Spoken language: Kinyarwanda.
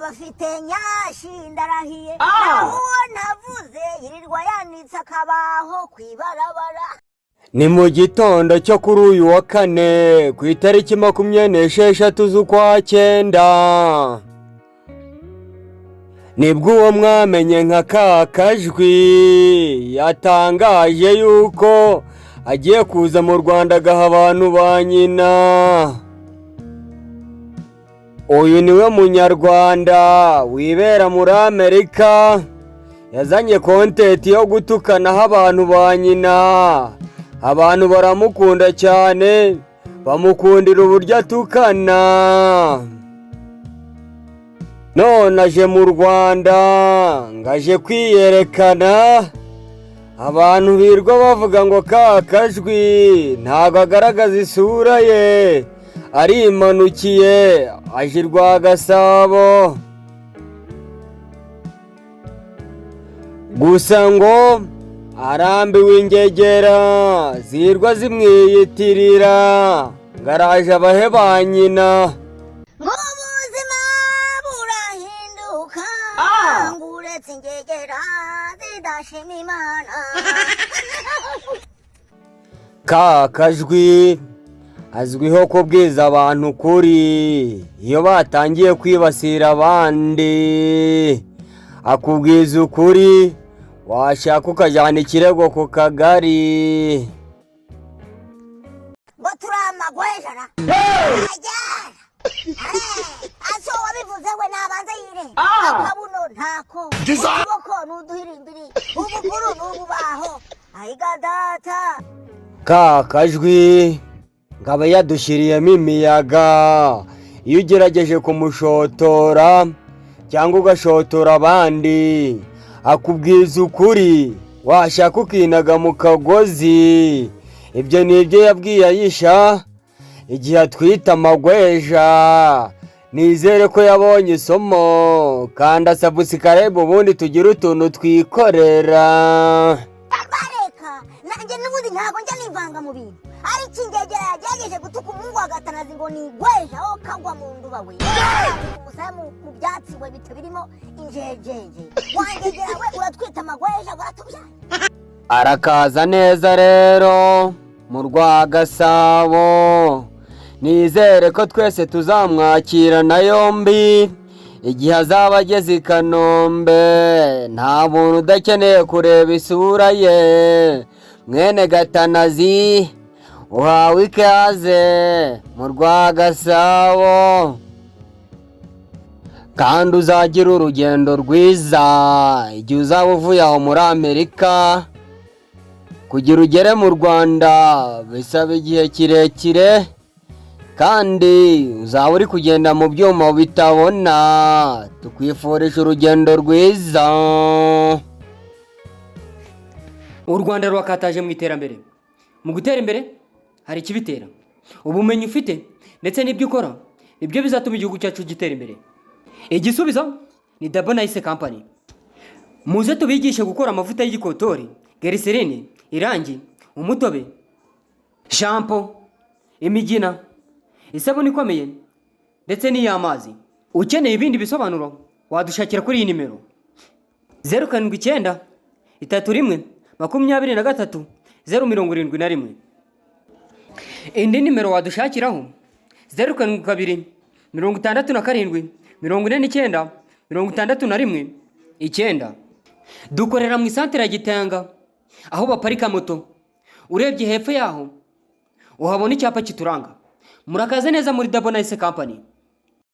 Abafite nyashi ndarahiye, naho uwo navuze yirirwa yanitse akabaho kw'ibarabara. Ni mu gitondo cyo kuri uyu wa kane, ku itariki 26 z'ukwa cyenda, nibwo uwo mwamenye nka ka kajwi yatangaje yuko agiye kuza mu Rwanda agaha abantu ba nyina. Uyu niwe munyarwanda wibera muri Amerika yazanye content yo gutukanaho abantu ba nyina. Abantu baramukunda cyane, bamukundira uburyo atukana. None aje mu Rwanda ngo aje kwiyerekana. Abantu birwa bavuga ngo ka kajwi ntabwo agaragaza isura ye, arimanukiye aje i Rwagasabo. Gusa ngo arambiwe ingegera zirwa zimwiyitirira, ngo araje abahe ba nyina. Ngo ubuzima burahinduka, ngo uretse ingegera zidashima Imana. Ka kajwi azwiho kubwiza abantu ukuri iyo batangiye kwibasira abandi. Akubwiza ukuri, washaka ukajyana ikirego ku kagari. Ngo turi amagwejara ajyana aso, wabivuze we nabanza yire akabuno ntako, ukuboko ni uduhirimbiri, ubuguru ni ububaho, ayiga data. Ka kajwi ngo aba yadushyiriyemo imiyaga. Iyo ugerageje kumushotora cyangwa ugashotora abandi, akubwiza ukuri, washaka ukinaga mu kagozi. Ibyo ni ibyo yabwiye Ayisha igihe atwita amagweja. Nizere ko yabonye isomo. Kanda subscribe, ubundi tugire utuntu twikorera. Bareka nanjye n'ubundi ntabwo njya nivanga mu bintu, ariko ingegera yagerageje gutuka umuhungu wa Gatanazi ngo ni igweja, aho kagwa mu nduba we, umusaya mu byatsi we bito birimo injejeje. Wangegera we, uratwita amagweja, uratubyaye. Arakaza neza rero mu Rwagasabo. Nizere ko twese tuzamwakirana yombi igihe azaba ageze i Kanombe. Nta muntu udakeneye kureba isura ye. Mwene Gatanazi, uhawe ikaze mu Rwagasabo, kandi uzagira urugendo rwiza igihe uzaba uvuye aho muri Amerika. Kugira ugere mu Rwanda bisaba igihe kirekire, kandi uzaba uri kugenda mu byuma bitabona. Tukwifurije urugendo rwiza. U Rwanda rurakataje mu iterambere. Mu gutera imbere hari ikibitera: ubumenyi ufite ndetse n'ibyo ukora, nibyo bizatuma igihugu cyacu gitera imbere. Igisubizo ni Dabo Nice Company. Muze tubigishe gukora amavuta y'igikotori, glycerine, irangi, umutobe, shampoo, imigina, isabune ikomeye ndetse n'iy'amazi. Ukeneye ibindi bisobanuro wadushakira kuri iyi nimero: 0793123071. Indi nimero wadushakiraho: 0726749619. Dukorera mu isantere ya Gitanga, aho baparika moto. Urebye hepfo yaho uhabona icyapa kituranga. Murakaze neza muri Dabo Nice Company.